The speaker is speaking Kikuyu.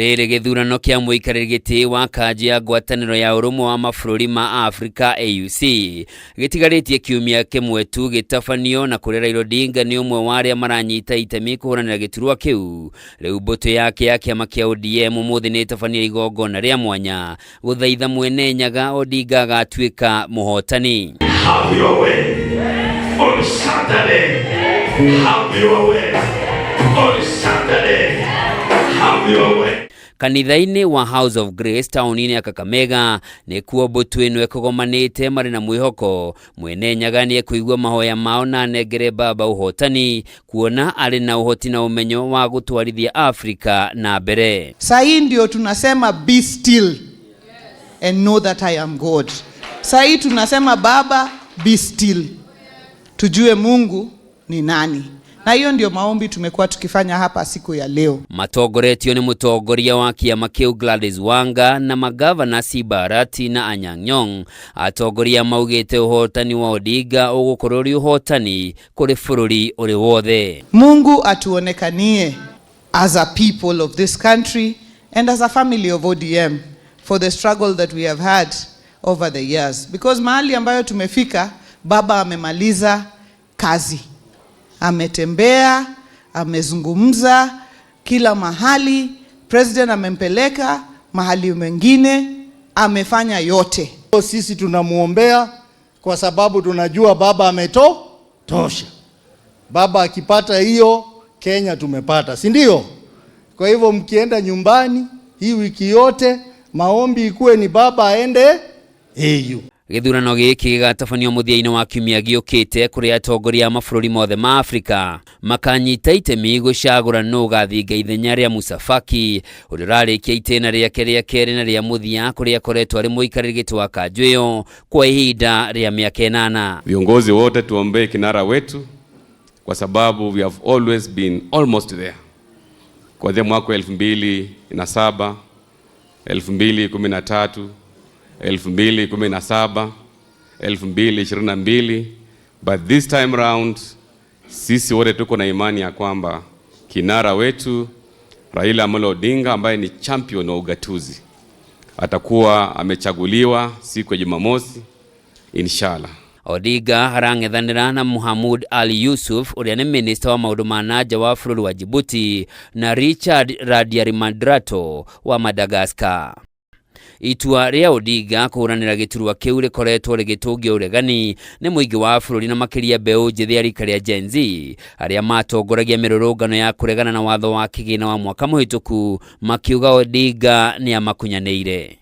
Rĩrĩ gĩthurano kĩa mũikarĩri gĩtĩ wa kanjũ ya ngwatanĩro ya ũrũmwe wa mabũrũri ma Afrika AUC gĩtigarĩtie kiumia kĩmwe tu gĩtabanio na kũrĩa Raila Odinga nĩ ũmwe wa arĩa maranyita itemi kũhũranĩra gĩturwa kĩu. Rĩu mbũtũ yake ya kĩama kĩa ODM ũmũthĩ nĩ ĩtabania igongona rĩa mwanya gũthaitha Mwene Nyaga Odinga agatuĩka mũhotani. Have your way on Saturday. Have your way on Saturday. Have your way. Kanitha-inĩ wa House of Grace taũni-inĩ ya Kakamega nĩkuo mbũtũ ĩno ĩkũgomanĩte marĩ na mwĩhoko Mwene Nyaga nĩ ekũigua mahoya mao na anengere baba ũhotani kuona arĩ na ũhoti na ũmenyo wa gũtwarithia Afrika na mbere. Saa hii ndio tunasema be still and know that I am God. Saa hii tunasema baba be still, tujue Mungu ni nani, na hiyo ndio maombi tumekuwa tukifanya hapa siku ya leo. Matongoretio nĩ mũtongoria wa kĩama kĩu Gladys Wanga na magavana Simba Arati na Anyang' Nyong'. Atongoria maugĩte ũhotani wa Odinga ũgũkorwo ũrĩ ũhotani kũrĩ bũrũri ũrĩ wothe. Mungu atuonekanie as a people of this country and as a family of ODM for the struggle that we have had over the years, because mahali ambayo tumefika, baba amemaliza kazi, ametembea, amezungumza kila mahali, president amempeleka mahali mengine, amefanya yote. Sisi tunamwombea kwa sababu tunajua baba ameto tosha. Baba akipata hiyo, Kenya tumepata, si ndio? Kwa hivyo mkienda nyumbani hii wiki yote, maombi ikuwe ni baba aende AU. Gĩthurano gĩkĩ gĩgatabanio mũthia-inĩ wa kiumia gĩũkĩte kũrĩa atongoria a mabũrũri mothe ma Afrika makanyita itemi gũcagũra nũ ũgathinga ithenya rĩa Musa Faki ũrĩa ũrarĩkia itĩna rĩake rĩa kerĩ na rĩa mũthia kũrĩa akoretwo arĩ mũikarĩri gĩtĩ wa kanjũ ĩyo kwa ihinda rĩa mĩaka ĩnana. Viongozi wote tuombee kinara wetu kwa sababu we have always been almost there. Kuanzia mwaka wa 2007, 2013, 2017, 2022, but this time round sisi wote tuko na imani ya kwamba kinara wetu Raila Amolo Odinga ambaye ni champion wa ugatuzi atakuwa amechaguliwa siku ya Jumamosi inshallah. Odinga arang'ethanĩra na Muhamud Ali Yusuf ũrĩa nĩ minista wa maũndũ ma na nja wa bũrũri wa Djibouti na Richard Randriamandrato wa Madagascar. Itua rĩa Odinga kũhũranĩra gĩturwa kĩu rĩkoretwo rĩgĩtũngio ũregani nĩ mũingĩ wa bũrũri na makĩria mbeũ njĩthĩ ya rika rĩa Gen Z arĩa matongoragia mĩrũrũngano ya kũregana na watho wa kĩgĩna wa mwaka mũhĩtũku makiuga Odinga nĩ amakunyanĩire.